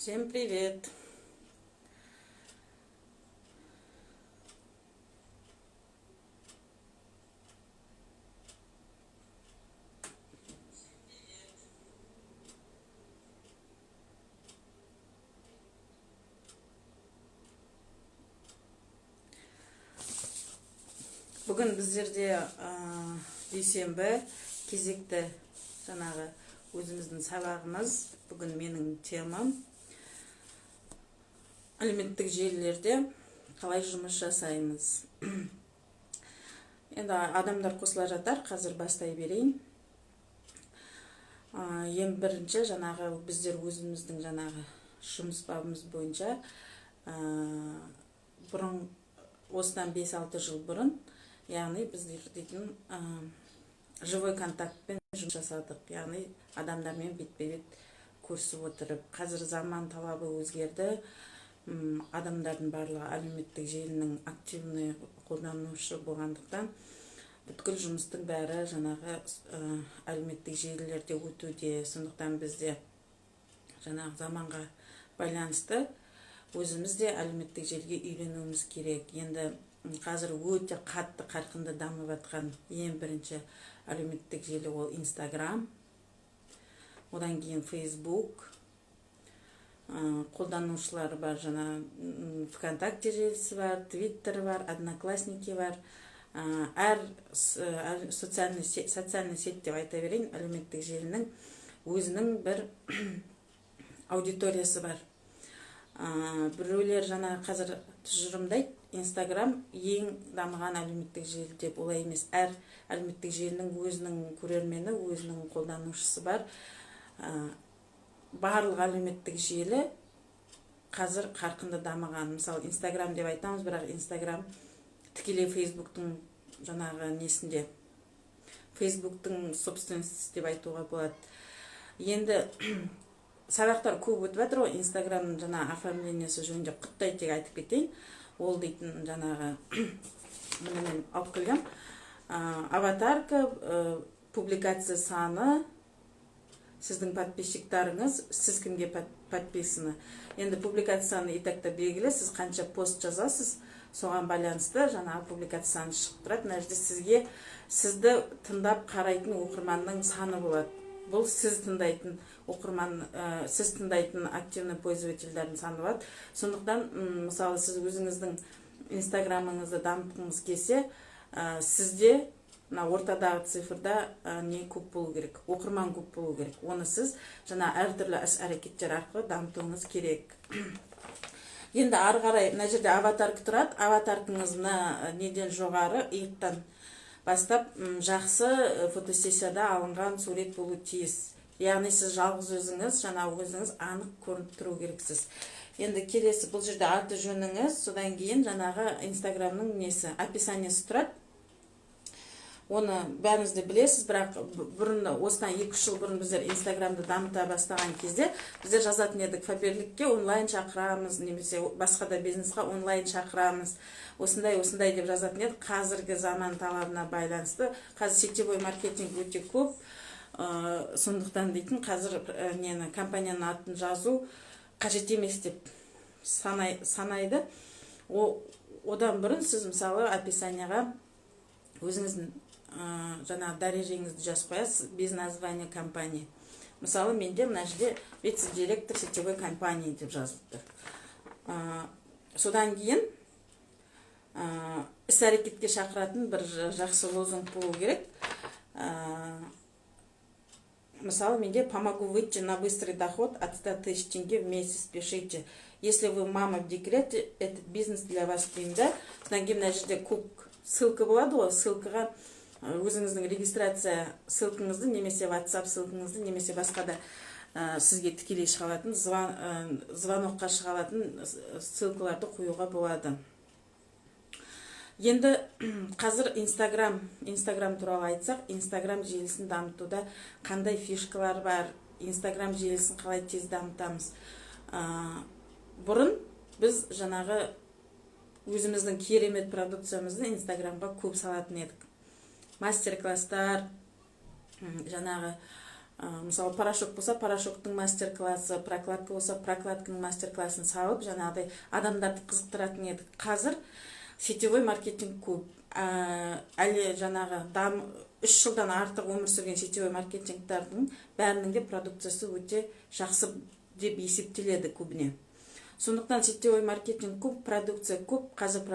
Всем привет! Бүгін біздерде дүйсенбі, кезекті жаңағы өзіміздің сабағымыз. Бүгін менің темам: әлеуметтік желілерде қалай жұмыс жасаймыз. Енді адамдар қосыла жатар, қазір бастай берейін. Ең бірінші жаңағы біздер өзіміздің жаңағы жұмыс бабымыз бойынша бұрын, осыдан 5-6 жыл бұрын, яғни біздер дейтін живой контактпен жұмыс жасадық, яғни адамдармен бетпе бет көрісіп отырып. Қазір заман талабы өзгерді. Адамдардың барлығы әлеуметтік желінің активный қолданушы болғандықтан, бүткіл жұмыстың бәрі жаңағы әлеуметтік желілерде өтуде. Сондықтан бізде жаңағы заманға байланысты өзіміз де әлеуметтік желіге үйренуіміз керек. Енді қазір өте қатты қарқынды дамып жатқан ең бірінші әлеуметтік желі ол Инстаграм, одан кейін Фейсбук, қолданушылары бар жаңа ВКонтакте желісі бар, Твиттер бар, Одноклассники бар. Әр социальный сеть деп айта берейін, әлеуметтік желінің өзінің бір аудиториясы бар. Біреулер жаңа қазір тұжырымдайды, Инстаграм ең дамыған әлеуметтік желі деп. Олай емес, әр әлеуметтік желінің өзінің көрермені, өзінің қолданушысы бар. Барлық әлеуметтік желі қазір қарқынды дамыған. Мысалы, Инстаграм деп айтамыз, бірақ Инстаграм тікелей Фейсбуктың жаңағы несінде, Фейсбуктың собственности деп айтуға болады. Енді сабақтар көп өтіп жатыр ғой Инстаграмның жаңа оформлениесі жөнінде. Құттай тек айтып кетейін. Ол дейтін жаңағы міне мен алып келгем: аватарка, публикация саны, сіздің подписчиктарыңыз, сіз кімге подписаны. Енді публикация саны и так та белгілі, сіз қанша пост жазасыз, соған байланысты жаңағы публикация саны шығып тұрады. Мына жерде сізді тыңдап қарайтын оқырманның саны болады. Бұл сіз тыңдайтын оқырман, сіз тыңдайтын активный пользовательдердің саны болады. Сондықтан мысалы, сіз өзіңіздің Инстаграмыңызды дамытқыңыз келсе, сізде мына ортадағы цифрда не көп болу керек? Оқырман көп болу керек. Оны сіз жаңа әртүрлі іс әрекеттер арқылы дамытуыңыз керек. Енді ары қарай мына жерде аватарка тұрады. Аватаркаңыз мына неден жоғары, иықтан бастап жақсы фотосессияда алынған сурет болуы тиіс, яғни сіз жалғыз өзіңіз, жаңа өзіңіз анық көрініп тұру керексіз. Енді келесі бұл жерде аты жөніңіз, содан кейін жаңағы Инстаграмның несі, описаниесі тұрады. Оны бәріңіз де білесіз, бірақ бұрын, осыдан 2-3 жыл бұрын біздер Инстаграмды дамыта бастаған кезде біздер жазатын едік: «Фаберликке онлайн шақырамыз» немесе басқа да бизнесқа онлайн шақырамыз, осындай осындай деп жазатын едік. Қазіргі заман талабына байланысты қазір сетевой маркетинг өте көп, сондықтан дейтін қазір нені, компанияның атын жазу қажет емес деп санайды. Одан бұрын сіз, мысалы, описанияға өзіңіздің жаңағы дәрежеңізді жазып қоясыз, без названия компании. Мысалы, менде мына жерде вице директор сетевой компании деп жазылып тұр. Содан кейін іс әрекетке шақыратын бір жақсы лозунг болу керек. Мысалы, менде «Помогу выйти на быстрый доход от 100 тысяч тенге в месяц, пишите. Если вы мама в декрете, этот бизнес для вас» деймін да. Содан кейін мына жерде көк ссылка болады ғой, ссылкаға өзіңіздің регистрация ссылкаңызды немесе WhatsApp ссылкаңызды немесе басқа да сізге тікелей шыға алатын, звонокқа шыға алатын ссылкаларды қоюға болады. Енді қазір Инстаграм туралы айтсақ, Инстаграм желісін дамытуда қандай фишкалар бар, Инстаграм желісін қалай тез дамытамыз? Бұрын біз жаңағы өзіміздің керемет продукциямызды Инстаграмға көп салатын едік: мастер класстар, жаңағы Мысалы, порошок болса, порошоктың мастер классы, прокладка болса, прокладканың мастер классын салып, жаңағыдай адамдарды қызықтыратын едік. Қазір сетевой маркетинг көп, әлі жаңағы 3 жылдан артық өмір сүрген сетевой маркетингтардың бәрінің де продукциясы өте жақсы деп есептеледі көбіне. Сондықтан сетевой маркетинг көп, продукция көп. Қазір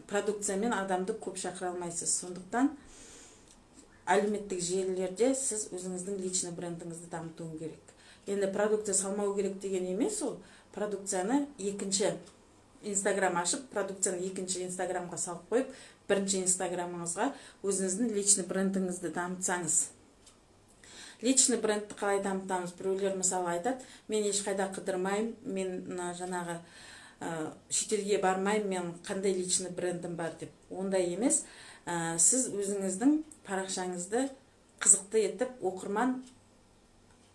продукциямен адамды көп шақыра алмайсыз. Сондықтан әлеуметтік желілерде сіз өзіңіздің личный брендіңізді дамытуың керек. Енді продукция салмау керек деген емес, ол продукцияны екінші Инстаграм ашып, продукцияны екінші Инстаграмға салып қойып, бірінші Инстаграмыңызға өзіңіздің личный брендіңізді дамытсаңыз. Личный брендті қалай дамытамыз? Біреулер, мысалы, айтады: «Мен ешқайда қыдырмаймын, мен мына жаңағы шетелге бармаймын, мен қандай личный брендім бар?» – деп. Ондай емес. Сіз өзіңіздің парақшаңызды қызықты етіп, оқырман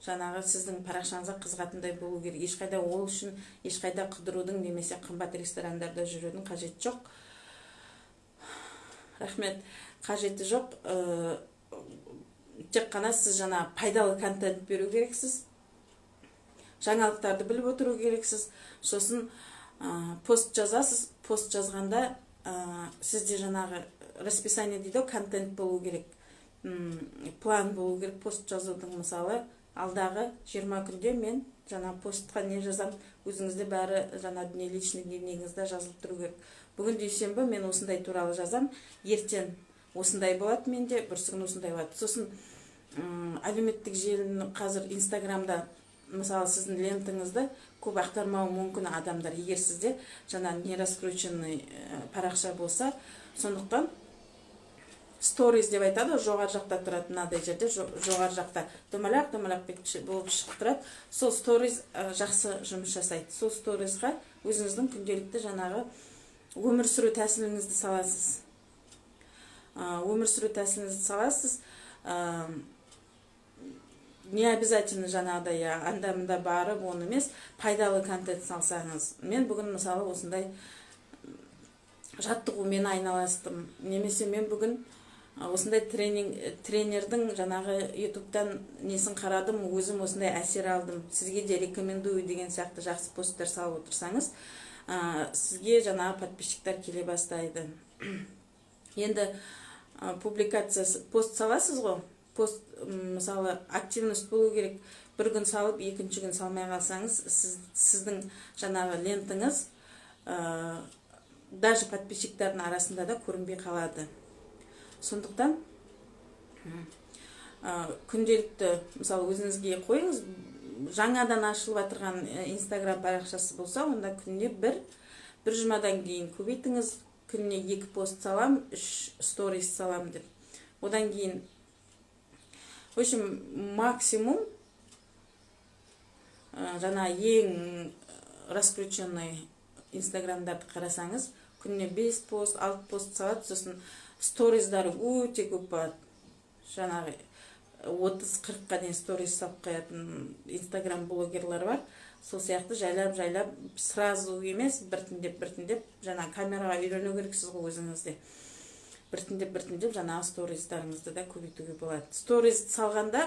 жаңағы сіздің парақшаңызға қызығатындай болу керек. Ешқайда ол үшін ешқайда қыдырудың немесе қымбат ресторандарда жүрудің қажеті жоқ. Рахмет. Қажеті жоқ. Тек қана сіз жаңа пайдалы контент беру керексіз, жаңалықтарды біліп отыру керексіз. Сосын пост жазасыз. Пост жазғанда сізде жаңағы расписание дейді ғой, контент болу керек, план болу керек пост жазудың. Мысалы, алдағы 20 күнде мен жаңа постқа не жазам, өзіңізде бәрі жаңа не личный дневнигіңізде жазылып тұру керек. Бүгін дүйсенбі, мен осындай туралы жазам, ертең осындай болады менде, бүрсігүні осындай болады. Сосын әлеуметтік желіні, қазір Инстаграмда, мысалы, сіздің лентаңызды көп ақтармауы мүмкін адамдар, егер сізде жаңа не раскрученный парақша болса. Сондықтан сторис деп айтады ғой, жоғары жақта тұрады, мынадай жерде, жоғары жақта домалақ домалақ бет болып шығып тұрады. Сол сторис жақсы жұмыс жасайды. Сол сторисқа өзіңіздің күнделікті жаңағы өмір сүру тәсіліңізді саласыз, өмір сүру тәсіліңізді саласыз. Не обязательно жаңағыдай анда мында барып, оны емес, пайдалы контент салсаңыз. Мен бүгін, мысалы, осындай жаттығумен айналыстым немесе мен бүгін осындай тренинг, тренердің жаңағы Ютубтан несін қарадым, өзім осындай әсер алдым, сізге де рекомендую деген сияқты жақсы посттар салып отырсаңыз, сізге жаңағы подписчиктер келе бастайды. Енді публикация, пост саласыз ғой. Пост, мысалы, активность болу керек. Бір күн салып, екінші күн салмай қалсаңыз, сіздің жаңағы лентаңыз даже подписчиктердің арасында да көрінбей қалады. Сондықтан күнделікті, мысалы, өзіңізге қойыңыз. Жаңадан ашылып жатырған Инстаграм парақшасы болса, онда күніне бір, бір жұмадан кейін көбейтіңіз: күніне екі пост салам, үш сторис салам деп. Одан кейін, в общем, максимум жаңа ең раскрученный Инстаграмдарды қарасаңыз, күніне бес пост, алты пост салады. Сосын сториздары өте көп болады. Жаңағы 30-40-қа дейін сторис салып қоятын Инстаграм блогерлар бар. Сол сияқты жайлап жайлап, сразу емес, біртіндеп біртіндеп, жаңа камераға үйрену керексіз ғой өзіңіз де. Біртіндеп біртіндеп жаңағы стористарыңызды да көбейтуге болады. Сторис салғанда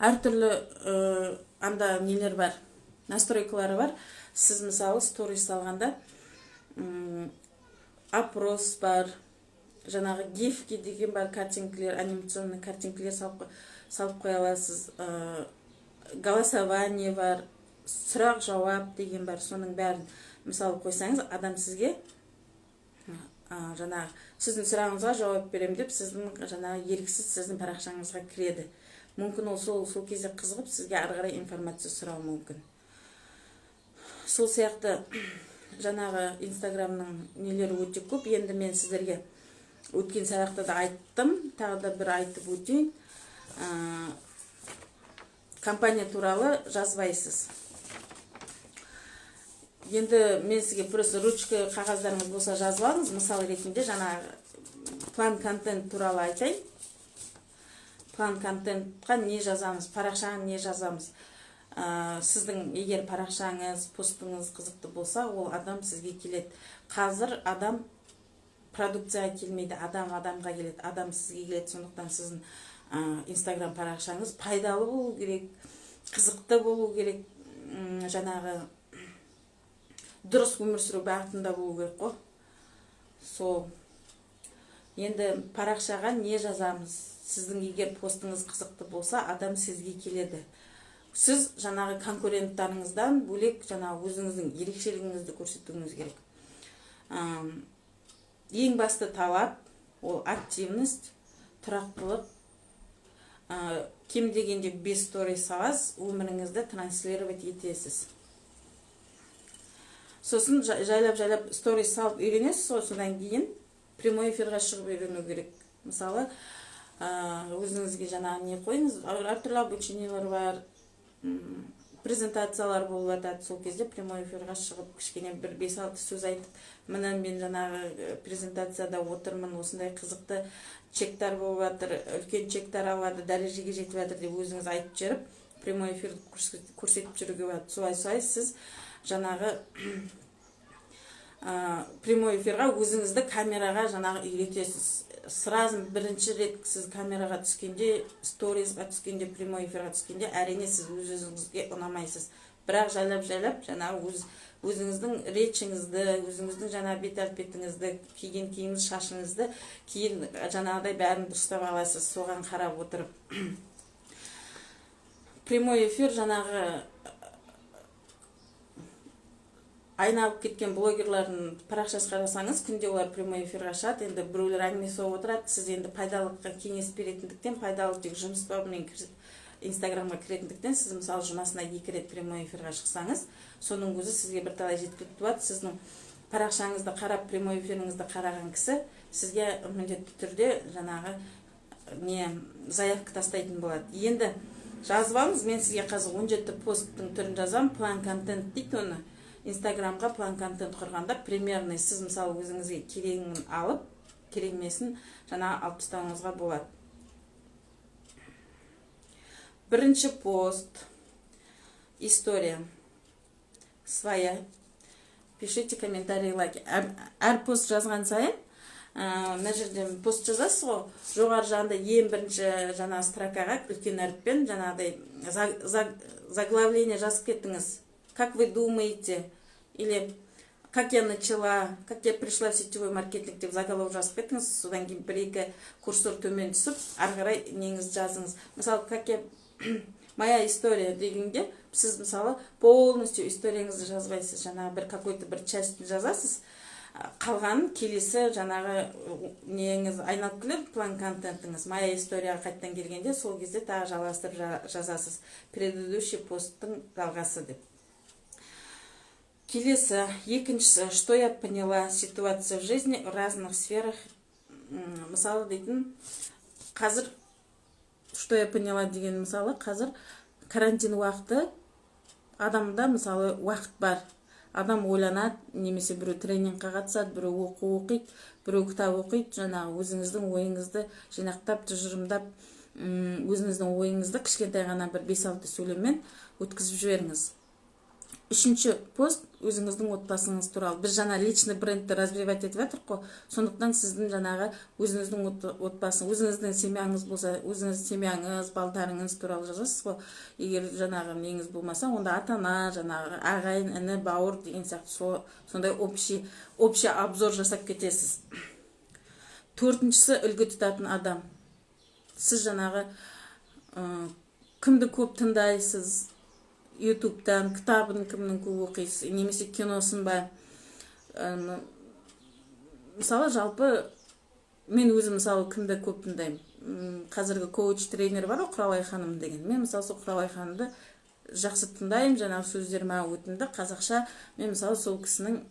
әртүрлі анда нелер бар, настройкалары бар. Сіз, мысалы, сторис салғанда опрос бар, жаңағы гифки деген бар, картинкілер, анимационный картинкілер салып қоя аласыз, голосование бар, сұрақ жауап деген бар. Соның бәрін, мысалы, қойсаңыз, адам сізге жаңағы сіздің сұрағыңызға жауап беремін деп, сіздің жаңағы еріксіз сіздің парақшаңызға кіреді. Мүмкін, ол сол кезде қызығып, сізге ары қарай информация сұрауы мүмкін. Сол сияқты жаңағы Инстаграмның нелері өте көп. Енді мен сіздерге өткен сабақта да айттым, тағы да бір айтып өтейін. Компания туралы жазбайсыз. Енді мен сізге просто, ручка, қағаздарыңыз болса, жазып алыңыз. Мысал ретінде жаңағы план контент туралы айтайын. План контентқа не жазамыз, парақшаға не жазамыз? Сіздің егер парақшаңыз, постыңыз қызықты болса, ол адам сізге келеді. Қазір адам продукцияға келмейді, адам адамға келеді, адам сізге келеді. Сондықтан сіздің Инстаграм парақшаңыз пайдалы болу керек, қызықты болу керек, жаңағы дұрыс өмір сүру бағытында болу керек қой. Сол енді парақшаға не жазамыз? Сіздің егер постыңыз қызықты болса, адам сізге келеді. Сіз жаңағы конкуренттарыңыздан бөлек жаңағы өзіңіздің ерекшелігіңізді көрсетуіңіз керек. Ең басты талап ол активность, тұрақтылық. Кем дегенде 5 сторис саласыз, өміріңізді транслировать етесіз. Сосын жайлап жайлап сторис салып үйренесіз ғой, содан кейін прямой эфирға шығып үйрену керек. Мысалы, өзіңізге жаңағы не қойыңыз, әртүрлі обучениелер бар, презентациялар болып жатады. Сол кезде прямой эфирға шығып, кішкене бір 5-6 сөз айтып, міне, мен жаңағы презентацияда отырмын, осындай қызықты чектар болып жатыр, үлкен чектар алады, дәрежеге жетіп жатыр деп өзіңіз айтып жіберіп, прямой эфирді көрсетіп жүруге болады. Солай сіз жаңағы прямой эфирға өзіңізді камераға жаңағы үйретесіз. Сразу бірінші рет сіз камераға түскенде, сторисға түскенде, прямой эфирға түскенде, әрине, сіз өз өзіңізге ұнамайсыз. Бірақ жайлап жайлап жаңағы өзіңіздің речіңізді, өзіңіздің жаңағы бет әлпетіңізді, киген киіміңіз, шашыңызды кейін жаңағыдай бәрін дұрыстап аласыз. Соған қарап отырып прямой эфир, жаңағы айналып кеткен блогерлардың парақшасын қарасаңыз, күнде олар прямой эфирға шығады. Енді біреулер әңгіме соғып отырады. Сіз енді пайдалыққа кеңес беретіндіктен, пайдалы тек жұмыс бабымен Инстаграмға кіретіндіктен, сіз, мысалы, жұмасына 2 рет прямой эфирға шықсаңыз, соның өзі сізге бірталай жеткілікті болады. Сіздің парақшаңызды қарап, прямой эфиріңізді қараған кісі сізге міндетті түрде жаңағы не заявка тастайтын болады. Енді жазып алыңыз, мен сізге қазір 17 посттың түрін жазамын. План контент дейді оны. Инстаграмға план контент құрғанда примерный сіз, мысалы, өзіңізге керегін алып, керек емесін жаңағы алып тастауыңызға болады. Бірінші пост: история своя. Пишите комментарий, лайки. Әр пост жазған сайын, мына жерде пост жазасыз ғой, жоғары жағында ең бірінші жаңағы строкаға үлкен әріппен жаңағыдай заглавление жазып кеттіңіз: «Как вы думаете» или «Как я начала», «Как я пришла в сетевой маркетинг» деп заголовок жазып кеттіңіз. Содан кейін бір екі курсор төмен түсіп, ары қарай неңізді жазыңыз. Мысалы, «Как я», «Моя история» дегенде сіз, мысалы, полностью историяңызды жазбайсыз, жаңағы бір какой то бір часть жазасыз, қалғанын келесі жаңағы неңіз айналып келеді, план контентіңіз. Моя историяға қайтадан келгенде, сол кезде тағы жалғастырып жазасыз, предыдущий посттың жалғасы деп. Келесі, екіншісі: «Что я поняла ситуация в жизни в разных сферах». Мысалы дейтін, қазір «Что я поняла» деген, мысалы, қазір карантин уақыты, адамда, мысалы, уақыт бар, адам ойланады немесе біреу тренингқа қатысады, біреу оқу оқиды, біреу кітап оқиды. Жаңағы өзіңіздің ойыңызды жинақтап, тұжырымдап, өзіңіздің ойыңызды кішкентай ғана бір 5-6 сөйлеммен өткізіп жіберіңіз. Үшінші пост: өзіңіздің отбасыңыз туралы. Біз жаңа личный брендті развивать етіп жатырмық қой, сондықтан сіздің жаңағы өзіңіздің отбасы, өзіңіздің семьяңыз болса, өзіңіздің семьяңыз, балдарыңыз туралы жазасыз ғой. Егер жаңағы неңіз болмаса, онда ата ана, жаңағы ағайын, іні, бауыр деген сияқты, сондай общий обзор жасап кетесіз. Төртіншісі: үлгі тұтатын адам. Сіз жаңағы кімді көп тыңдайсыз Ютубтан, кітабын кімнің көп оқисыз немесе киносын ба? Мысалы, жалпы мен өзім, мысалы, кімді көп тыңдаймын? Қазіргі коуч тренер бар ғой, Құралай ханым деген. Мен, мысалы, сол Құралай ханымды жақсы тыңдаймын, жаңағы сөздері маған өтімді, қазақша. Мен, мысалы, сол кісінің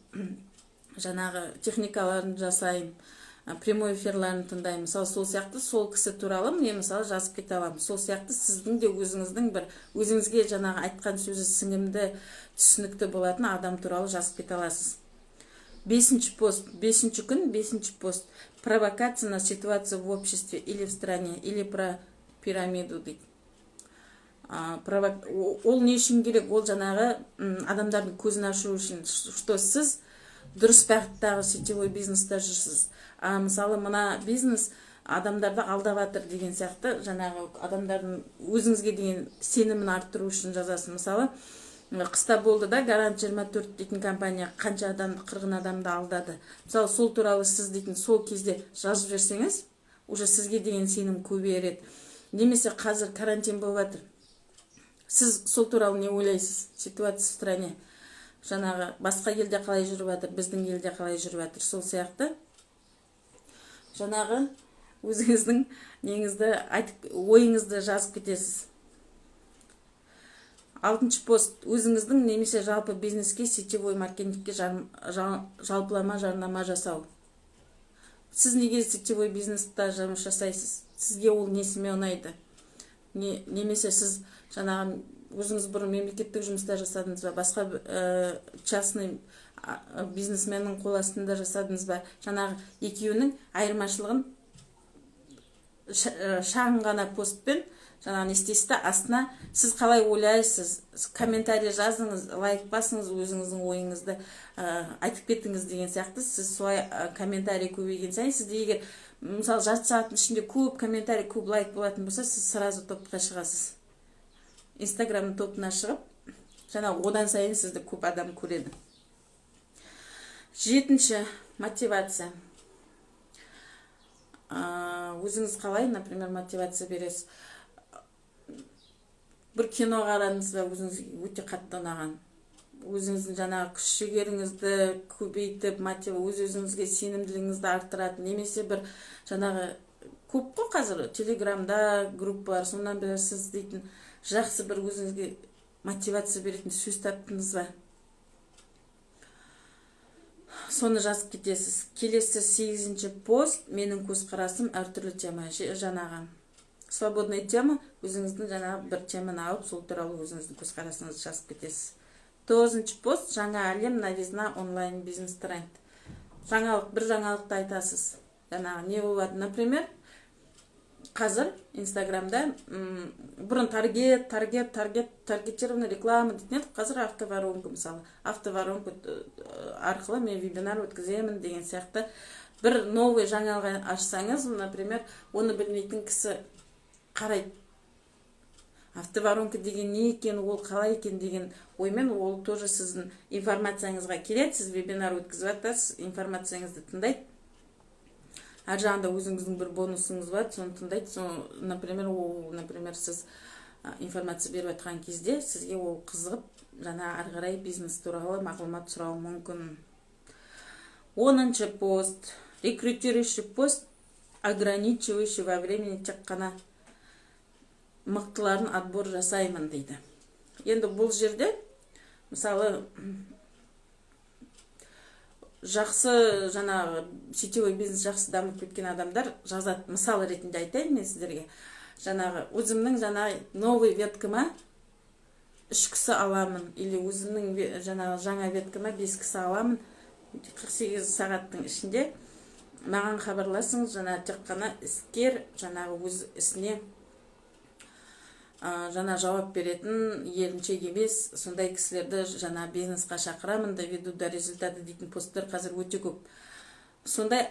жаңағы техникаларын жасаймын, прямой эфирларын тыңдаймын. Мысалы, сол сияқты сол кісі туралы мен, мысалы, жазып кете аламын. Сол сияқты сіздің де өзіңіздің бір өзіңізге жаңағы айтқан сөзі сіңімді, түсінікті болатын адам туралы жазып кете аласыз. Бесінші пост, бесінші күн, бесінші пост: провокация на ситуацию в обществе или в стране, или про пирамиду дейді. Ол не үшін керек? Ол жаңағы адамдардың көзін ашу үшін, что сіз дұрыс бағыттағы сетевой бизнеста жүрсіз. А мысалы, мына бизнес Адамдарды алдап жатыр деген сияқты, жаңағы адамдардың өзіңізге деген сенімін арттыру үшін жазасыз. Мысалы, қыста болды да, Гарант 24 дейтін компания қанша адамды, қырғын адамды алдады. Мысалы, сол туралы сіз дейтін сол кезде жазып жіберсеңіз, уже сізге деген сенім көбейеді. Немесе қазір карантин болып жатыр, сіз сол туралы не ойлайсыз, ситуация в стране, жаңағы басқа елде қалай жүріп жатыр, біздің елде қалай жүріп жатыр, сол сияқты жаңағы өзіңіздің неңізді айтып, ойыңызды жазып кетесіз. Алтыншы пост: өзіңіздің немесе жалпы бизнеске, сетевой маркетингке жалпылама жарнама жасау. Сіз неге сетевой бизнеста жұмыс жасайсыз, сізге ол несімен ұнайды? Немесе сіз жаңағы өзіңіз бұрын мемлекеттік жұмыста жасадыңыз ба, басқа частный бизнесменнің қол астында жасадыңыз ба? Жаңағы екеуінің айырмашылығын шағын ғана постпен жаңағы не істейсіз да, астына сіз қалай ойлайсыз, комментарий жазыңыз, лайк басыңыз, өзіңіздің ойыңызды айтып кетіңіз деген сияқты. Сіз солай комментарий көбейген сайын, сізде егер, мысалы, жарты сағаттың ішінде көп комментарий, көп лайк болатын болса, сіз сразу топқа шығасыз. Инстаграмның топына шығып, жаңа одан сайын сізді көп адам көреді. Жетінші: мотивация. Өзіңіз қалай, например, мотивация бересіз? Бір кино қарадыңыз ба, өзіңізге өте қатты ұнаған, өзіңіздің жаңағы күш жігеріңізді көбейтіп, өз өзіңізге сенімділігіңізді арттыратын, немесе бір жаңағы көп қой қазір Телеграмда группалар, сонан бір сіз дейтін жақсы бір өзіңізге мотивация беретін сөз таптыңыз ба, соны жазып кетесіз. Келесі сегізінші пост: менің көзқарасым, әртүрлі тема, жаңағы свободный тема, өзіңіздің жаңағы бір теманы алып, сол туралы өзіңіздің көзқарасыңызды жазып кетесіз. Тоғызыншы пост: жаңа әлем, новизна, онлайн бизнес тренд, жаңалық, бір жаңалықты айтасыз. Жаңағы не болады, например, қазір Инстаграмда бұрын таргет, таргет, таргет, таргетированный реклама дейтін едік, қазір автоворонка. Мысалы, автоворонка арқылы мен вебинар өткіземін деген сияқты бір новый жаңалық ашсаңыз, например, оны білмейтін кісі қарайды, автоворонка деген не екен, ол қалай екен деген оймен ол тоже сіздің информацияңызға келеді. Сіз вебинар өткізіп жатасыз, информацияңызды тыңдайды, ар жағында өзіңіздің бір бонусыңыз бар, соны тыңдайды. Соны, например, ол, например, сіз информация беріп жатқан кезде сізге ол қызығып, жаңа ары қарай бизнес туралы мағлұмат сұрауы мүмкін. 10-пост: рекрутирующий пост, ограничивающий во времени, тек қана мықтыларын отбор жасаймын дейді. Енді бұл жерде, мысалы, жақсы жаңағы сетевой бизнес жақсы дамып кеткен адамдар жазады. Мысал ретінде айтайын мен сіздерге: жаңағы өзімнің жаңағы новый веткама үш кісі аламын или өзімнің жаңағы жаңа веткама бес кісі аламын, 48 сағаттың ішінде маған хабарласыңыз, жаңа тек қана іскер, жаңағы өз ісіне жаңа жауап беретін, еріншек емес, сондай кісілерді жаңа бизнесқа шақырамын, доведу до результата дейтін посттар қазір өте көп. Сондай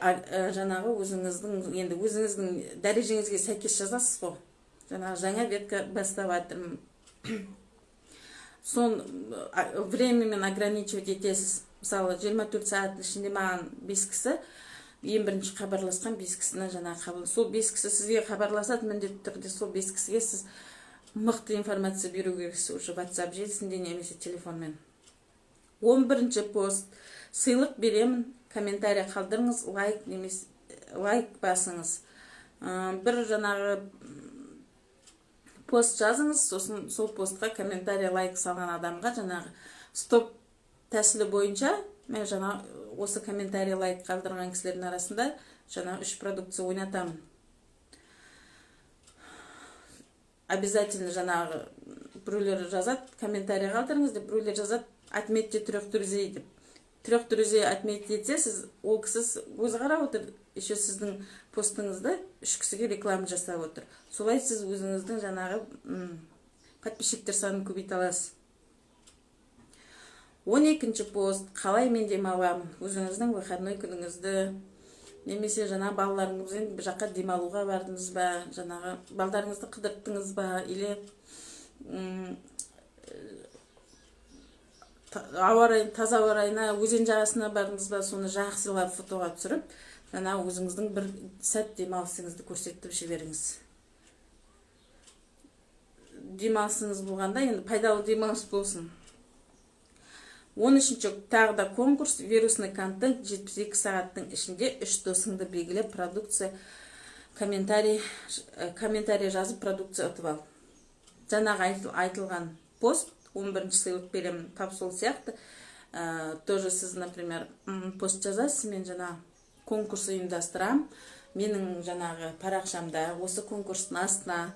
жаңағы өзіңіздің, енді өзіңіздің дәрежеңізге сәйкес жазасыз ғой. Жаңағы жаңа ветка бастап жатырмын, сон времямен ограничивать етесіз. Мысалы, 24 сағаттың ішінде маған бес кісі, ең бірінші хабарласқан бес кісіні жаңағы қабыл, сол бес кісі сізге хабарласады міндетті түрде. Сол бес кісіге сіз мықты информация беру керексіз уже WhatsApp желісінде немесе телефонмен. 11-пост: сыйлық беремін, комментарий қалдырыңыз, лайк немесе лайк басыңыз. Бір жаңағы пост жазыңыз, сосын сол постқа комментарий, лайк салған адамға жаңағы стоп тәсілі бойынша мен жаңа осы комментарий, лайк қалдырған кісілердің арасында жаңа үш продукция ойнатамын обязательно. Жаңағы біреулер жазады «комментарий қалдырыңыз» деп, біреулер жазады «отметьте трех друзей» деп. Трех друзей отметить етсе, сіз, ол кісі өзі қарап отыр, еще сіздің постыңызды үш кісіге реклама жасап отыр. Солай сіз өзіңіздің жаңағы подписчиктер санын көбейте аласыз. 12-пост: қалай мен демаламын, өзіңіздің выходной күніңізді Немесе жаңа балаларыңызбен бір жаққа демалуға бардыңыз ба, жаңағы балдарыңызды қыдырттыңыз ба, или ауа райы, таза ауа райына, өзен жағасына бардыңыз ба, соны жақсылап фотоға түсіріп, жаңа өзіңіздің бір сәт демалысыңызды көрсетіп жіберіңіз. Демалысыңыз болғанда, енді пайдалы демалыс болсын. 13-ші, тағы да конкурс: вирусный контент. 72 сағаттың ішінде үш досыңды белгілеп, продукция комментарий жазып, продукция ұтып ал. Жаңағы айтылған пост, 11 сыйлық беремін, тап сол сияқты. Тоже сіз, например, пост жазасыз: «Мен жаңа конкурс ұйымдастырамын, менің жаңағы парақшамда осы конкурстың астына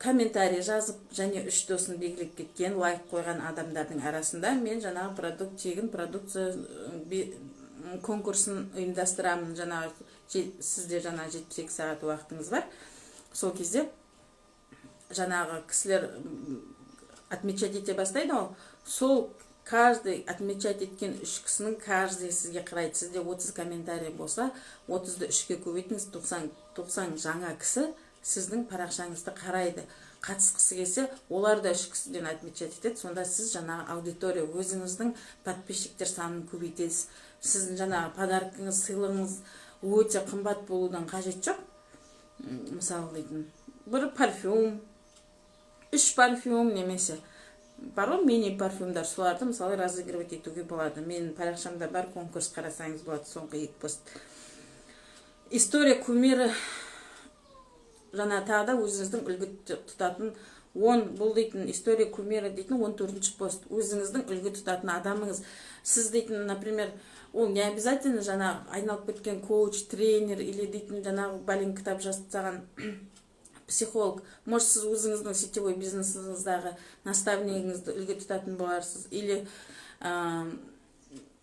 комментарий жазып және үш досын белгілеп кеткен, лайк қойған адамдардың арасында мен жаңағы продукт, тегін продукция конкурсын ұйымдастырамын». Жаңағы сізде жаңа 72 сағат уақытыңыз бар. Сол кезде жаңағы кісілер отмечать ете бастайды ғой. Сол каждый отмечать еткен үш кісінің каждый сізге қарайды. Сізде 30 комментарий болса, 30-ды үшке көбейтіңіз, 90. 90 жаңа кісі сіздің парақшаңызды қарайды. Қатысқысы келсе, олар да үш кісіден отмечать етеді. Сонда сіз жаңағы аудитория, өзіңіздің подписчиктер санын көбейтесіз. Сіздің жаңағы подаркіңіз, сыйлығыңыз өте қымбат болудың қажеті жоқ. Мысалы дейтін, бір парфюм, үш парфюм немесе бар ғой мини парфюмдар, соларды, мысалы, разыгрывать етуге болады. Менің парақшамда бар конкурс, қарасаңыз болады, соңғы екі пост. История кумира. Жаңа тағы да өзіңіздің үлгі тұтатын он, бұл дейтін история кумира дейтін 14-пост. Өзіңіздің үлгі тұтатын адамыңыз. Сіз дейтін, например, ол не обязательно жаңағы айналып кеткен коуч, тренер или дейтін жаңағы бәлен кітап жазып тастаған психолог. Может, сіз өзіңіздің сетевой бизнесіңіздағы наставнигіңізді үлгі тұтатын боларсыз или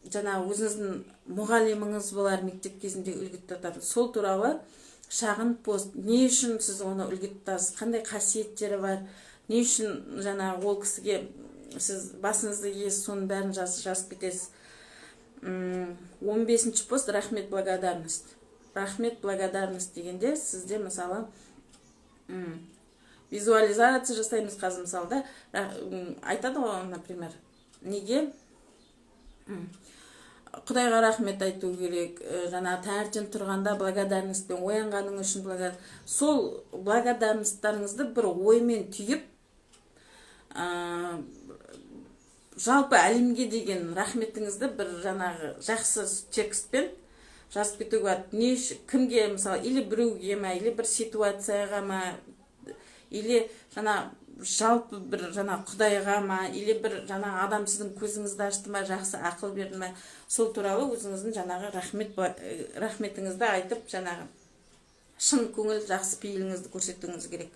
жаңағы өзіңіздің мұғаліміңіз болар, мектеп кезінде үлгі тұтатын. Сол туралы шағын пост: не үшін сіз оны үлгі тұтасыз, қандай қасиеттері бар, не үшін жаңағы ол кісіге сіз басыңызды иесіз, соның бәрін жазып кетесіз. 15-пост: рахмет, благодарность. Рахмет, благодарность дегенде сізде, мысалы, визуализация жасаймыз қазір. Мысалы да, айтады ғой, например, неге құдайға рахмет айту керек, жаңағы таңертең тұрғанда благодарностьпен оянғаның үшін сол благодарностьтарыңызды бір оймен түйіп, жалпы әлемге деген рахметіңізді бір жаңағы жақсы текстпен жазып кетуге болады. Не үшін, кімге, мысалы, или біреуге ма, или бір ситуацияға ма, или жаңа жалпы бір жаңа құдайға ма, или бір жаңа адам сіздің көзіңізді ашты ма, жақсы ақыл берді ма, сол туралы өзіңіздің жаңағы рахметіңізді айтып, жаңағы шын көңіл, жақсы пейіліңізді көрсетуіңіз керек.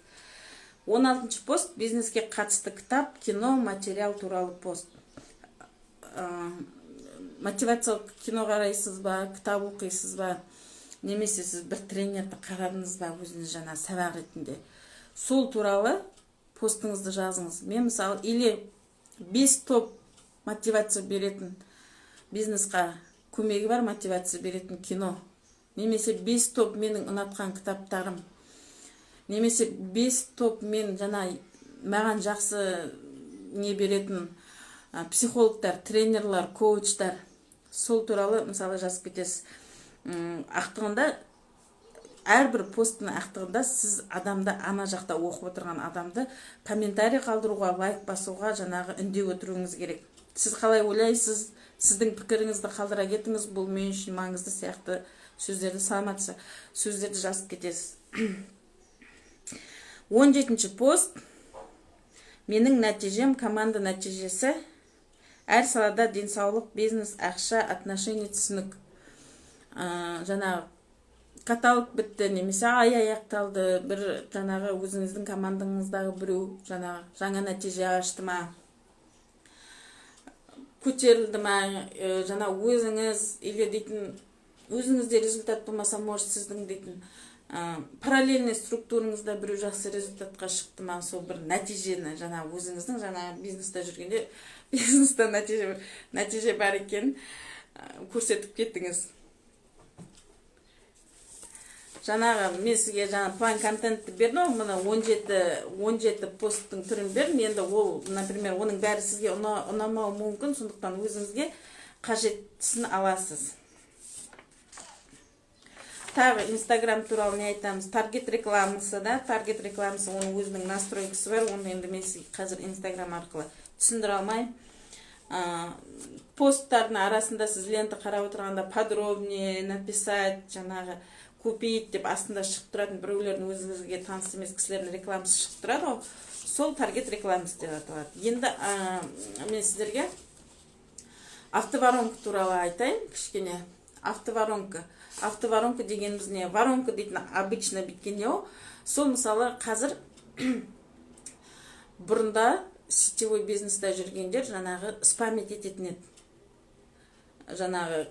16-пост: бизнеске қатысты кітап, кино, материал туралы пост. Мотивациялық кино қарайсыз ба, кітап оқисыз ба, немесе сіз бір тренерді қарадыңыз ба өзіңіз жаңа сабақ ретінде, сол туралы постыңызды жазыңыз. Мен, мысалы, или бес топ мотивация беретін, бизнесқа көмегі бар, мотивация беретін кино, немесе бес топ менің ұнатқан кітаптарым, немесе бес топ мен жаңа маған жақсы не беретін психологтар, тренерлар, коучтар, сол туралы, мысалы, жазып кетесіз. Ақтығында, әрбір посттың ақтығында сіз адамды, ана жақта оқып отырған адамды комментарий қалдыруға, лайк басуға жаңағы үндеп отыруыңыз керек. «Сіз қалай ойлайсыз? Сіздің пікіріңізді қалдыра кетіңіз, бұл мен үшін маңызды» сияқты сөздерді, саламатсыз, сөздерді жазып кетесіз. 17-пост: менің нәтижем, команда нәтижесі әр салада: денсаулық, бизнес, ақша, отношения, түсінік. Жаңағы каталог бітті немесе ай аяқталды, бір жаңағы өзіңіздің командаңыздағы біреу жаңағы жаңа нәтиже ашты ма, көтерілді ма, жаңа өзіңіз или дейтін өзіңізде результат болмаса, может, сіздің дейтін параллельный структураңызда біреу жақсы результатқа шықты ма, сол бір нәтижені, жаңа өзіңіздің жаңа бизнеста жүргенде бизнеста нәтиже бар екенін көрсетіп кеттіңіз. Жаңағы мен сізге жаңа план контентті бердім ғой, мына 17 посттың түрін бердім. Енді ол, например, оның бәрі сізге ұнамауы мүмкін, сондықтан өзіңізге қажеттісін аласыз. Тағы Инстаграм туралы не айтамыз? Таргет рекламасы да, таргет рекламасы, оның өзінің настройкасы бар. Оны енді мен сізге қазір Инстаграм арқылы түсіндіре алмаймын. Посттардың арасында сіз лента қарап отырғанда «подробнее», «написать», жаңағы «купить» деп астында шығып тұратын біреулердің, өзіңізге таныс емес кісілердің рекламасы шығып тұрады ғой, сол таргет рекламасы деп аталады. Енді мен сіздерге автоворонка туралы айтайын кішкене. Автоворонка. Автоворонка дегеніміз не? Воронка дейтін обычно бүйткен не ол? Сол, мысалы, қазір бұрында сетевой бизнеста жүргендер жаңағы спамить ететін еді. Жаңағы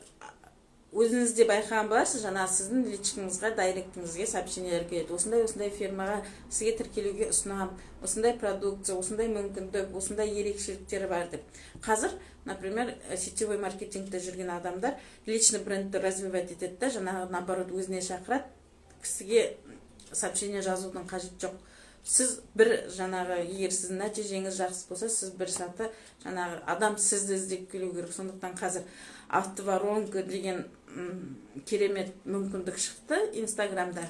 өзіңіз де байқаған боларсыз, жаңағы сіздің личкаңызға, директіңізге сообщениелер келеді: осындай осындай фирмаға сізге тіркелуге ұсынамын, осындай продукция, осындай мүмкіндік, осындай ерекшеліктері бар деп. Қазір, например, сетевой маркетингте жүрген адамдар личный брендті развивать етеді да, жаңағы наоборот өзіне шақырады. Кісіге сообщение жазудың қажеті жоқ. Сіз бір жаңағы, егер сіздің нәтижеңіз жақсы болса, сіз бір саты жаңағы адам сізді іздеп келу керек. Сондықтан қазір автоворонка деген керемет мүмкіндік шықты Инстаграмда.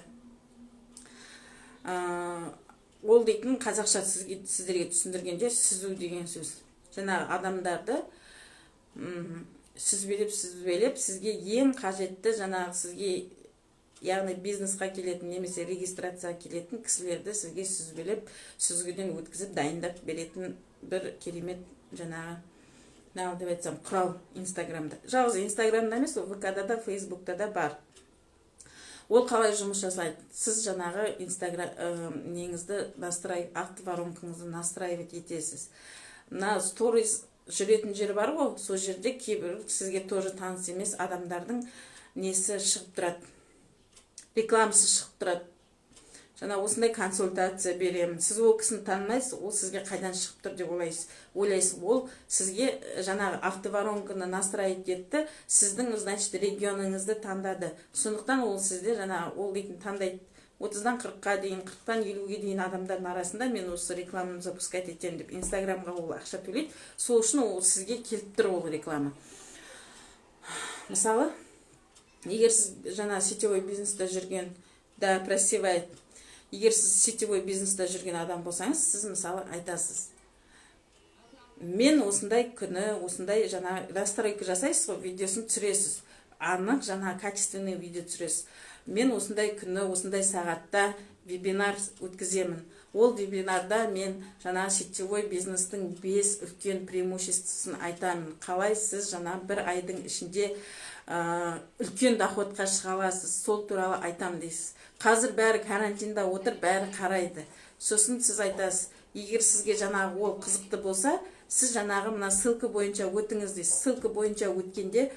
Ол дейтін қазақша сізге, сіздерге түсіндіргенде, сүзу деген сөз. Жаңағы адамдарды сүзбелеп, сүзбелеп, сізге ең қажетті, жаңағы сізге, яғни бизнесқа келетін немесе регистрацияға келетін кісілерді сізге сүзбелеп, сүзгіден өткізіп, дайындап беретін бір керемет жаңағы, мынау деп айтсам, құрал Инстаграмда. Жалғыз Инстаграмда емес, ол ВК да да, Фейсбукта да бар. Ол қалай жұмыс жасайды? Сіз жаңағы Инстаграм неңізді настрой, автоворонкаңызды настраивать етесіз. Мына сторис жүретін жер бар ғой, сол жерде кейбір сізге тоже таныс емес адамдардың несі шығып тұрады, рекламасы шығып тұрады. Жаңа осындай консультация беремін. Сіз ол кісіні танымайсыз, ол сізге қайдан шығып тұр деп ойлайсыз. Ол сізге жаңағы автоворонканы настроить етті, сіздің, значит, регионыңызды таңдады. Сондықтан ол сізде жаңағы, ол дейтін таңдайды: 30-дан 40-қа дейін, 40-тан 50-ге дейін адамдардың арасында мен осы рекламаны запускать етемін деп. Инстаграмға ол ақша төлейді, сол үшін ол сізге келіп тұр ол реклама. Мысалы, егер сіз жаңа сетевой бизнесте жүрген да, просевает. Егер сіз сетевой бизнесте жүрген адам болсаңыз, сіз, мысалы, айтасыз: мен осындай күні осындай жаңа настройка жасайсыз ғой, видеосын түсіресіз, анық жаңа качественный видео түсіресіз. Мен осындай күні, осындай сағатта вебинар өткіземін. Ол вебинарда мен жаңа сетевой бизнестің бес үлкен преимуществосын айтамын, қалай сіз жаңа бір айдың ішінде үлкен доходқа шыға аласыз, сол туралы айтамын дейсіз. Қазір бәрі карантинда отыр, бәрі қарайды. Сосын сіз айтасыз: егер сізге жаңағы ол қызықты болса, сіз жаңағы мына ссылка бойынша өтіңіз дейсіз. Ссылка бойынша өткенде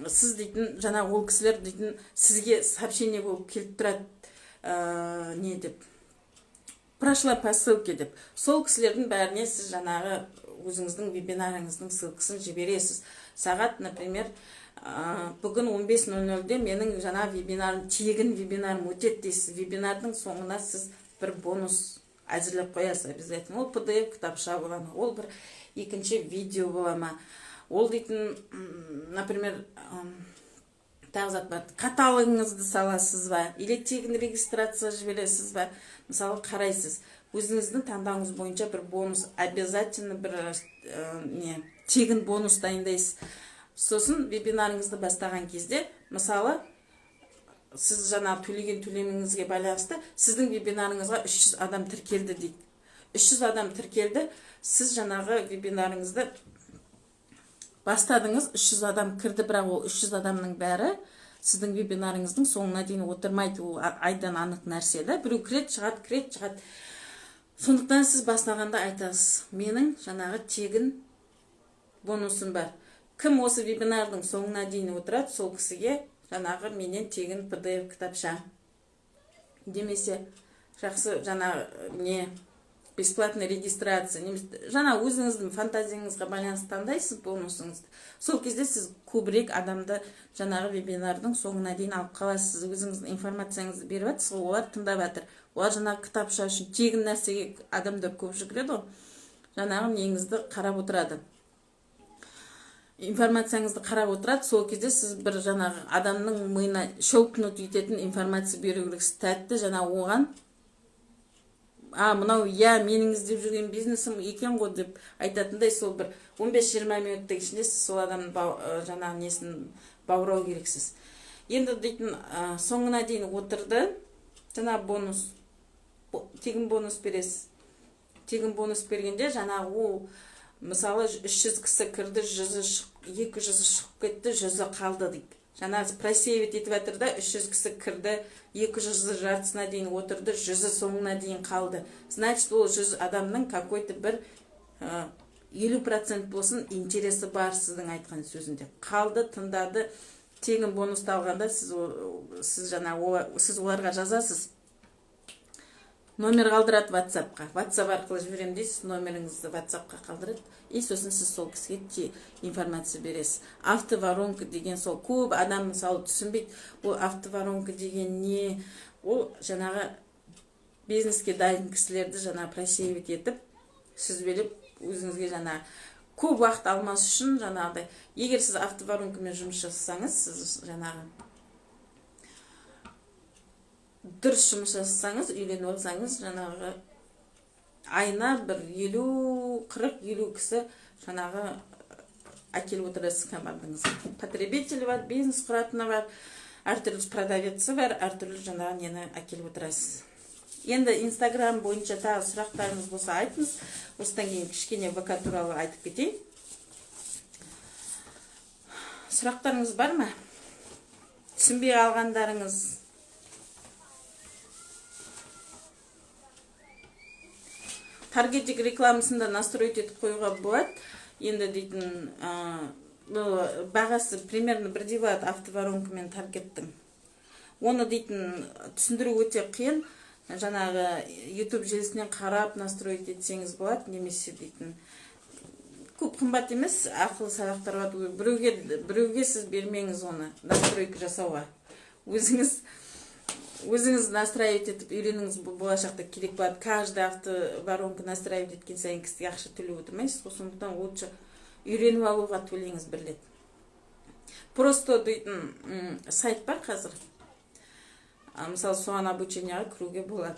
сіз дейтін жаңағы ол кісілер дейтін сізге сообщение болып келіп тұрады, не деп, «прошла по ссылке» деп. Сол кісілердің бәріне сіз жаңағы өзіңіздің вебинарыңыздың ссылкасын жібересіз. Сағат, например, бүгін 15:00-де менің жаңа вебинарым, тегін вебинарым өтеді дейсіз. Вебинардың соңына сіз бір бонус әзірлеп қоясыз обязательно. Ол PDF кітапша бола ма, ол бір екінші видео бола ма, ол дейтін, например, тағы зат бар, каталогыңызды саласыз ба или тегін регистрация жібересіз ба, мысалы, қарайсыз. Өзіңіздің таңдауыңыз бойынша бір бонус обязательно, бір не, тегін бонус дайындайсыз. Сосын вебинарыңызды бастаған кезде, мысалы, сіз жаңа төлеген төлеміңізге байланысты сіздің вебинарыңызға 300 адам тіркелді дейік. 300 адам тіркелді. Сіз жаңағы вебинарыңызды бастадыңыз, 300 адам кірді. Бірақ ол 300 адамның бәрі сіздің вебинарыңыздың соңына дейін отырмайды. Ол айдан анық нәрсе да. Біреу кіреді, шығады, кіреді, шығады. Сондықтан сіз бастағанда айтасыз: менің жаңағы тегін бонусым бар, кім осы вебинардың соңына дейін отырады, сол кісіге жаңағы менен тегін PDF кітапша немесе жақсы жаңағы не Бесплатный регистрация немесе жаңа өзіңіздің фантазияңызға байланысты таңдайсыз бонусыңызды. Сол кезде сіз көбірек адамды жаңағы вебинардың соңына дейін алып қаласыз. Сіз өзіңіздің информацияңызды беріп жатырсыз ғой, олар тыңдап жатыр. Олар жаңағы кітапша үшін, тегін нәрсеге адамдар көп жүгіреді ғой, жаңағы неңізді қарап отырады, информацияңызды қарап отырады. Сол кезде сіз бір жаңағы адамның миына щелкнуть ететін информация беру керексіз, тәтті, жаңа оған а мынау, иә, менің іздеп жүрген бизнесім екен ғой деп айтатындай. Сол бір 15-20 минуттың ішінде сіз сол адамның жаңағы несін баурау керексіз. Енді дейтін, соңына дейін отырды, жаңа бонус, тегін бонус бересіз. Тегін бонус бергенде жаңағы ол, мысалы, 300 кісі кірді, 100-і, 200-і шығып кетті, 100-і қалды дейік. Жаңа просеивать етіп жатыр да, 300 кісі кірді, 200-і жартысына дейін отырды, 100-і соңына дейін қалды. Значит, ол 100 адамның какой-то бір 50% болсын интересі бар сіздің айтқан сөзінде. Қалды, тыңдады. Тегін бонусты алғанда сіз жаңа сіз оларға жазасыз, номер қалдырады ватсапқа. Ватсап арқылы жіберемін дейсіз, номеріңізді ватсапқа қалдырады, и сосын сіз сол кісіге информация бересіз. Автоворонка деген сол. Көп адам, мысалы, түсінбейді, ол автоворонка деген не. Ол жаңағы бизнеске дайын кісілерді жаңа просеивать етіп, сүзбелеп, өзіңізге жаңа көп уақыт алмас үшін. Жаңағыдай, егер сіз автоворонкамен жұмыс жасасаңыз, сіз жаңағы дұрыс жұмыс жасасаңыз, үйреніп алсаңыз, жаңағы айына бір 50, 40, 50 кісі жаңағы әкеліп отырасыз командаңызға. Потребитель бар, бизнес құратыны бар, әртүрлі продавеці бар, әртүрлі жаңағы нені әкеліп отырасыз. Енді Инстаграм бойынша тағы сұрақтарыңыз болса, айтыңыз. Осыдан кейін кішкене ВК туралы айтып кетейін. Сұрақтарыңыз бар ма, түсінбей қалғандарыңыз? Таргетинг рекламасын да настроить етіп қоюға болады. Енді дейтін, бұл бағасы примерно бірдей болады автоворонка мен таргеттің. Оны дейтін түсіндіру өте қиын. Жаңағы YouTube желісінен қарап настроить етсеңіз болады немесе дейтін көп қымбат емес, ақылы сабақтар бар. Біреуге сіз бермеңіз оны настройка жасауға, өзіңіз настраивать етіп үйреніңіз. Бұл болашақта керек болады. Каждый автоворонка настраивать еткен сайын кісіге ақша төлеп отырмайсыз ғой, сондықтан лучше үйреніп алуға төлеңіз бір рет. Просто дейтін сайт бар қазір, мысалы, соған обучение ға кіруге болады,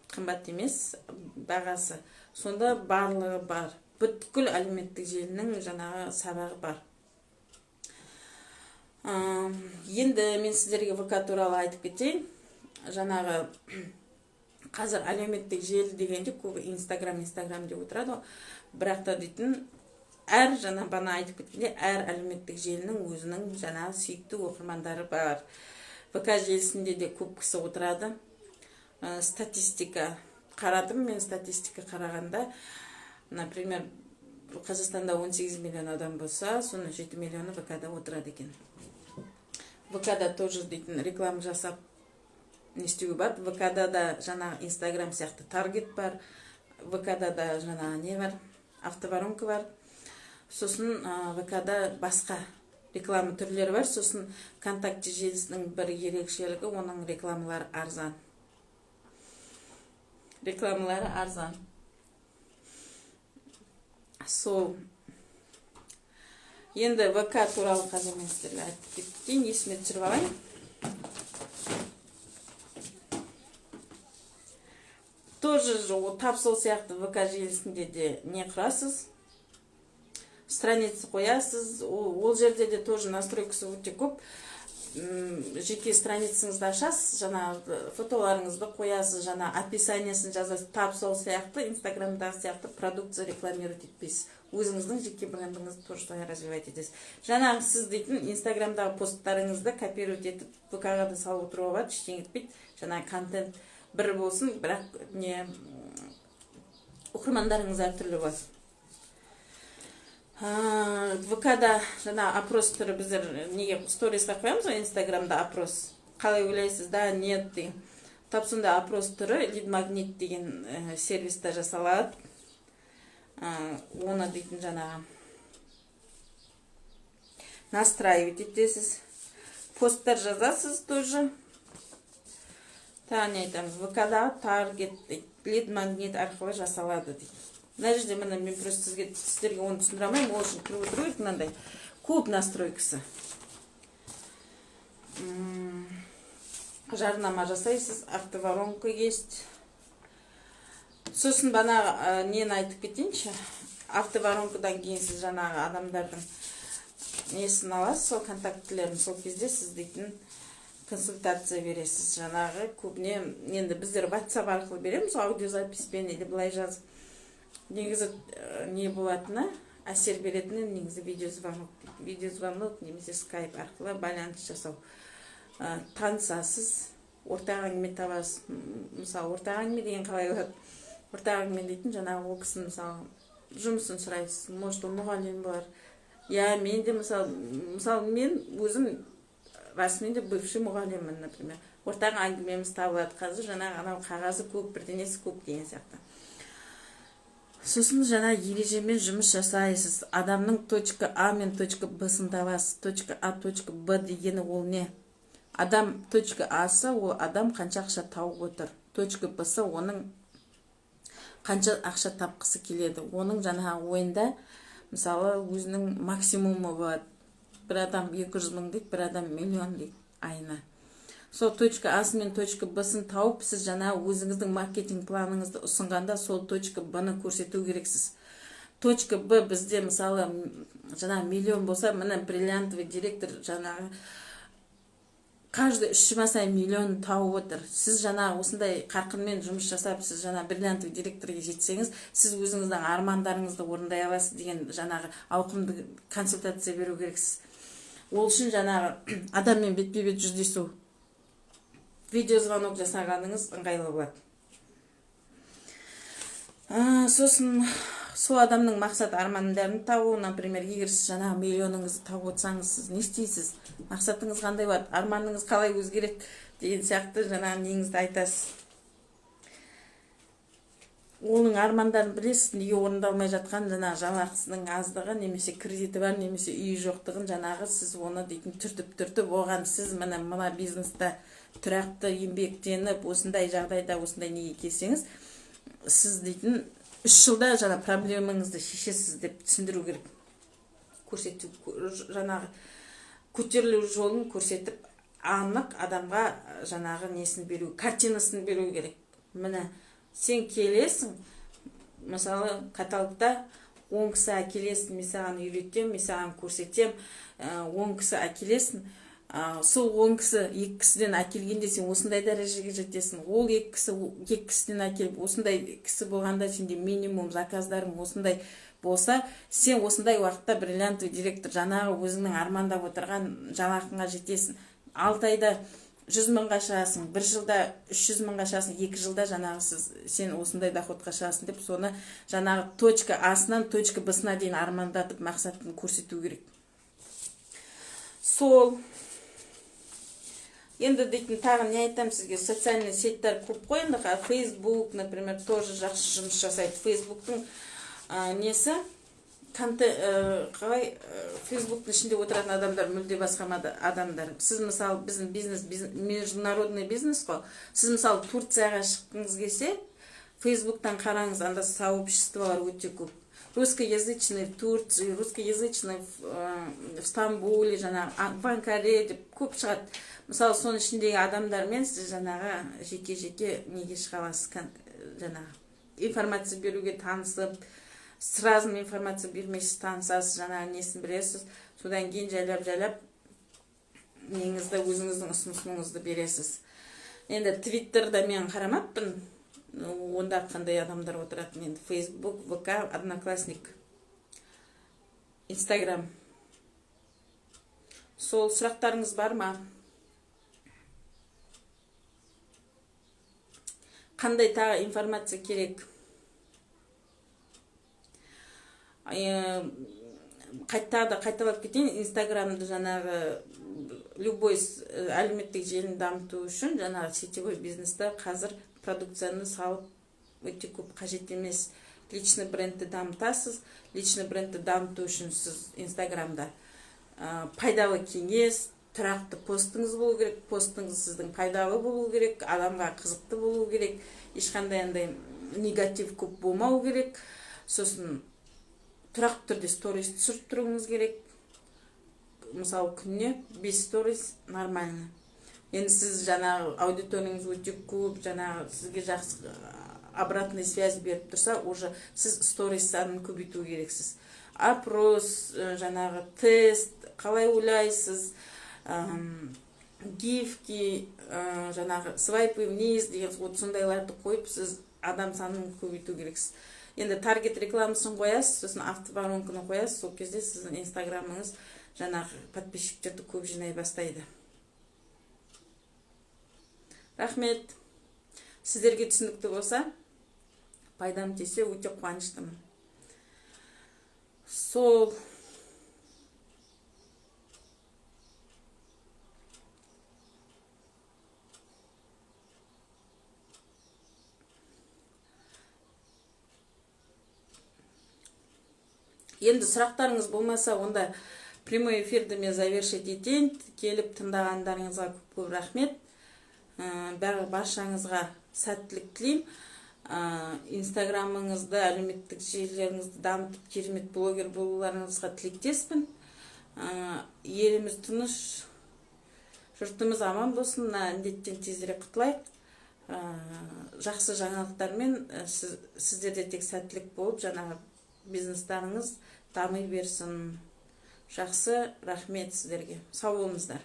қымбат емес бағасы. Сонда барлығы бар, бүткіл әлеуметтік желінің жаңағы сабағы бар. Енді мен сіздерге ВК туралы айтып кетейін. Жаңағы қазір әлеуметтік желі дегенде көбі Инстаграм, Инстаграм деп отырады ғой. Бірақ та дейтін, әр, жаңа бана айтып кеткендей, әр әлеуметтік желінің өзінің жаңағы сүйікті оқырмандары бар. ВК желісінде де көп кісі отырады. Статистика қарадым мен. Статистика қарағанда, например, Қазақстанда 18 миллион адам болса, соның 7 миллионы ВК-да отырады екен. ВК-да тоже дейтін реклама жасап не істеуге болады. ВК-да да жаңағы Инстаграм сияқты таргет бар, ВК-да да жаңағы не бар, автоворонка бар. Сосын ВК-да басқа реклама түрлері бар. Сосын ВКонтакте желісінің бір ерекшелігі: оның рекламалары арзан, рекламалары арзан. Сол енді ВК туралы қазір мен сіздерге айтып кетейін, есіме түсіріп алайын. Тоже тап сол сияқты ВК желісінде де не құрасыз, страница қоясыз. Ол жерде де тоже настройкасы өте көп. Жеке страницаңызды ашасыз, жаңағы фотоларыңызды қоясыз, жаңа описание сін жазасыз. Тап сол сияқты Инстаграмдағы сияқты продукция рекламировать етпейсіз, өзіңіздің жеке брендіңізді тоже солай развивать етесіз. Жаңағы сіз дейтін Инстаграмдағы посттарыңызды копировать етіп, ВК ға да салып отыруға болады, ештеңе етпейді. Жаңағы контент бір болсын, бірақ не оқырмандарыңыз әртүрлі болады. ВК-да жаңа опрос түрі, біздер неге сторисқа қоямыз ғой Инстаграмда опрос, қалай ойлайсыз, да, нет деген. Тап сондай опрос түрі лид магнит деген сервиста жасалады. Оны дейтін жаңағы настраивать етесіз, посттар жазасыз тоже. Тағы не айтамыз? ВК-дағы таргет дейді, лид магнит арқылы жасалады дейді. Мына жерде, міне, мен просто сіздерге оны түсіндіре алмаймын, ол үшін кіріп отыру керек, мынандай көп настройкасы. Жарнама жасайсыз, автоворонка есть. Сосын бағанағы нені айтып кетейінші. Автоворонкадан кейін сіз жаңағы адамдардың несін аласыз, сол контактілерін. Сол кезде сіз дейтін консультация бересіз. Жаңағы көбіне енді біздер WhatsApp арқылы береміз, аудиозаписпен или былай жазып. Негізі не болатыны, әсер беретіні негізі видеозвонок дейді. Видеозвонок немесе скайп арқылы байланыс жасау. Танысасыз, ортақ әңгіме табасыз. Мысалы, ортақ әңгіме деген қалай болады? Ортақ әңгіме дейтін жаңағы ол кісінің, мысалы, жұмысын сұрайсыз. Может, ол мұғалім болар. Иә, мен де мысалы, мен өзім расымен де бывший мұғаліммін, например. Ортақ әңгімеміз табылады. Қазір жаңағы анау қағазы көп, бірдеңесі көп деген сияқты. Сосын жаңа ережемен жұмыс жасайсыз. Адамның точка А мен точка Б-сын табасыз. Точка А, точка Б дегені ол не? Адам точка А-сы ол адам қанша ақша тауып отыр, точка Б-сы оның қанша ақша тапқысы келеді. Оның жаңағы ойында, мысалы, өзінің максимумы болады. Бір адам 200 мың дейді, бір адам миллион дейді айына. Сол точка А мен точка Б-сын тауып, сіз жаңағы өзіңіздің маркетинг планыңызды ұсынғанда сол точка Б-ны көрсету керексіз. Точка Б бізде, мысалы, жаңағы миллион болса, міне, бриллиантовый директор жаңағы каждый 3 жұма сайын миллион тауып отыр. Сіз жаңағы осындай қарқынмен жұмыс жасап, сіз жаңа бриллиантовый директорге жетсеңіз, сіз өзіңіздің армандарыңызды орындай аласыз деген жаңағы ауқымды консультация беру керексіз. Ол үшін жаңағы адаммен бетпе бет жүздесу, видеозвонок жасағаныңыз ыңғайлы болады. Сосын сол адамның мақсат армандарын табу. Например, егер сіз жаңағы миллионыңызды тауып отырсаңыз, сіз не істейсіз, мақсатыңыз қандай болады, арманыңыз қалай өзгереді деген сияқты жаңағы неңізді айтасыз. Оның армандарын білесіз, неге орындалмай жатқан, жаңағы жалақысының аздығы немесе кредиті бар, немесе үйі жоқтығын. Жаңағы сіз оны дейтін түртіп түртіп оған, сіз міне мына бизнеста тұрақты еңбектеніп, осындай жағдайда, осындай неге келсеңіз, сіз дейтін 3 жылда жаңа проблемаңызды шешесіз деп түсіндіру керек. Көрсету, жаңағы көтерілу жолын көрсетіп, анық адамға жаңағы несін беру, картинасын беру керек. Міне, сен келесің, мысалы, каталогта 10 кісі әкелесің, мен саған үйретемін, мен саған көрсетемін, 10 кісі әкелесің. Сол 10 кісі екі кісіден әкелгенде, сен осындай дәрежеге жетесің. Ол екі кісі екі кісіден әкеліп, осындай кісі болғанда, сенде минимум заказдарың осындай болса, сен осындай уақытта бриллиантовый директор, жаңағы өзіңнің армандап отырған жалақыңа жетесің. 6 айда 100 мыңға шығасың, бір жылда 300 мыңға шығасың, 2 жылда жаңағы сен осындай доходқа шығасың деп, соны жаңағы точка А-сынан точка Б-сына дейін армандатып, мақсатын көрсету керек. Сол енді дейтін тағы не айтамын сізге? Социальный сетьтер көп қой енді. Фейсбук, например, тоже жақсы жұмыс жасайды. Фейсбуктың несі, қалай, фейсбуктың ішінде отыратын адамдар мүлде басқа адамдар. Сіз, мысалы, біздің бизнес, международный бизнес қой. Сіз, мысалы, Турцияға шыққыңыз келсе, фейсбуктан қараңыз, анда сообществолар өте көп: русскоязычный в Турции, русскоязычный в Стамбуле, жаңағы в Анкаре деп көп шығады. Мысалы, соның ішіндегі адамдармен сіз жаңағы жеке жеке неге шыға аласыз, жаңағы информация беруге, танысып, сразу информация бермейсіз, танысасыз, жаңағы несін білесіз. Содан кейін жайлап жайлап неңізді, өзіңіздің ұсынысыңызды бересіз. Енді твиттерда мен қарамаппын, онда қандай адамдар отыратын. Енді фейсбук, ВК, Одноклассник, Инстаграм. Сол, сұрақтарыңыз бар ма? Қандай тағы информация керек? Тағы да қайталап кетейін, инстаграмды жаңағы Любой әлеуметтік желіні дамыту үшін жаңағы сетевой бизнесте қазір продукцияны салып өте көп қажет емес. Личный брендті дамытасыз. Личный брендті дамыту үшін сіз Инстаграмда пайдалы кеңес, тұрақты постыңыз болу керек. Постыңыз сіздің пайдалы болу керек, адамға қызықты болу керек, ешқандай андай негатив көп болмау керек. Сосын тұрақты түрде сторис түсіріп тұруыңыз керек. Мысалы, күніне 5 сторис нормально. Енді сіз жаңағы аудиторияңыз өте көп, жаңағы сізге жақсы обратный связь беріп тұрса, уже сіз сторис санын көбейту керексіз. Опрос, жаңағы тест, қалай ойлайсыз, гифки, жаңағы свайпы вниз деген, вот сондайларды қойып, сіз адам санын көбейту керексіз. Енді таргет рекламасын қоясыз, сосын автоворонканы қоясыз. Сол кезде сіздің Инстаграмыңыз жаңағы подписчиктерді көп жинай бастайды. Рахмет сіздерге. Түсінікті болса, пайдам тисе, өте қуаныштымын. Сол. Енді сұрақтарыңыз болмаса, онда прямой эфирді мен завершить етейін. Келіп тыңдағандарыңызға көп көп рахмет. Баршаңызға сәттілік тілеймін. Инстаграмыңызды, әлеуметтік желілеріңізді дамытып, керемет блогер болуларыңызға тілектеспін. Еліміз тыныш, жұртымыз аман болсын, мына індеттен тезірек құтылайық. Жақсы жаңалықтармен сіздерде тек сәттілік болып, жаңағы бизнестарыңыз дами берсін. Жақсы, рахмет сіздерге, сау болыңыздар.